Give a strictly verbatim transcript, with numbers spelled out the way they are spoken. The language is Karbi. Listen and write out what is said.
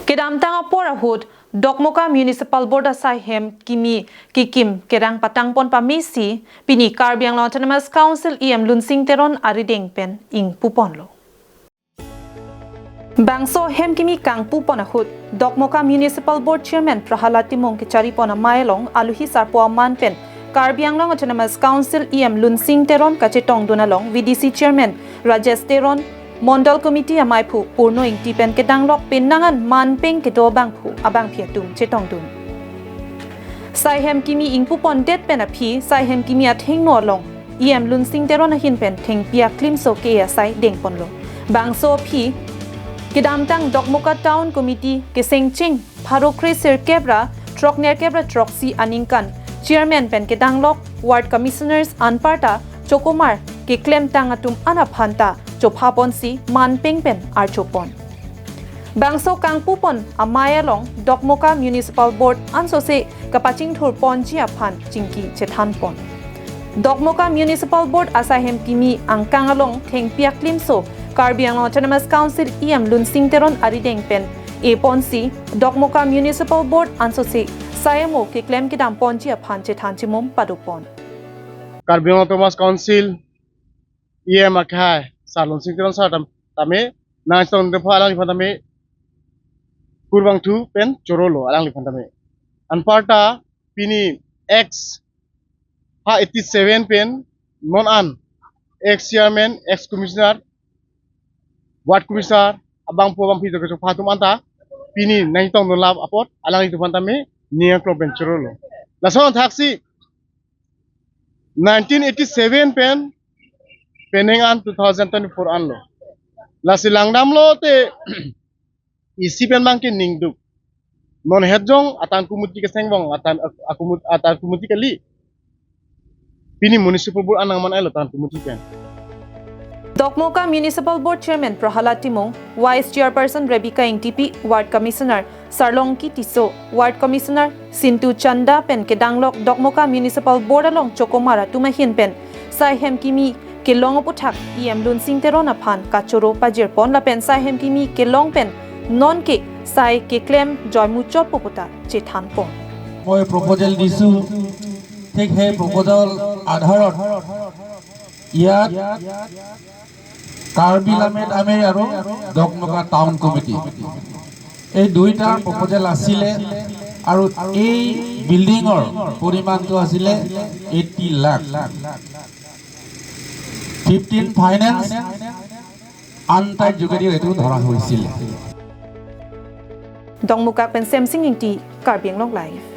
Kedamtang apor ahut Dokmoka Municipal Board asai hem kimi kekim kerang patangpon pamesi pini Karbi Anglong Autonomous Council E M Lunsing Teron arideng pen ingpuponlo. Bangso hem kimi kangpupon ahut Dokmoka Municipal Board Chairman Prahalad Timung kecharipon amei along aluhi sarpo aman pen Karbi Anglong Autonomous Council E M Lunsing Teron kachetongdun along V D C Chairman Rajesh Teron, Mondol Committee amaiphu Purno Ingti pen kedanglok penang an manpeng kedo abangphu abangphi atum chetongdun. Sai hem kimi ingpupondet pen aphi sai hem kimi athengno along E M Lunsing Teron ahin pen thengpi aklimso ke asai dengponlo. Bangso aphi kedamtang Dokmoka Town Committee kesengcheng pharo kre sirkep ra throknerkep ra throksi aningkan Chairman pen kedanglok Ward Commissioners anparta chokomar keklemtang atum an aphan ta chophaponsi manpeng pen archopon. Bangso kangpupon amei along Dokmoka Municipal Board ansose kapachingthurponji aphan chingki chethanpon. Dokmoka Municipal Board asai hem kimi angkang along thengpi aklimso Karbi Anglong Autonomous Council E M Lunsing Teron arideng pen eponsi Dokmoka Municipal Board ansose sai amo keklem kedamponji aphan chethan chimum padopon. Karbi Anglong Autonomous Council E M akhai Sir Lunsing Teron sir tam-, tame nangchetongdunpho alangliphan tame kurvangthu pen chorolo alangliphan tame. Anparta pini ex ha eighty seven pen non an ex chairman, ex commissioner, ward commissioner, abangphu abangphi joke chopha atum anta pini nangchetongdun lap apot alangliphan tame ning aklong pen chorolo. Lason thaksi nineteen eighty seven pen penang an two thousand twenty-four anlo. Lasi langdamlote isi pen bangke ningduk. Non hetjong atan kumuti keseng bong atan ak-, akumut-, atan kumuti kali. Pini Municipal Board anang man ailo atan kumuti pen. Dokmoka Municipal Board Chairman Prahalad Timung, Vice Chairperson Rebecca Ingtipi, Ward Commissioner Sarlongki Tisso, Ward Commissioner Sintu Chanda pen kedanglok Dokmoka Municipal Board along chokomar atum ahin pen sai hem kimi kelong aputhak E M Lunsing Teron aphan kachoro pajirpon lapen sai hem kimi kelong pen nonke sai keklem joimuchotpo puta chethanpon. মই প্ৰপ'জেল দিছো, ঠিক সেই প্ৰপ'জেল আধাৰত ইয়াত কাৰ্বি লামেট আমেৰি আৰু দকমকা টাউন কমিটি, এই দুইটা প্ৰপ'জেল আছিলে আৰু এই বিল্ডিঙৰ পৰিমাণটো আছিলে এইটি লাখ। ফিফটিন ফাইনেন্স আনটাইট যোগেদি এইটো ধৰা হৈছিল। Dongmukak pen Semsing Ingti, Karbi Anglong Live.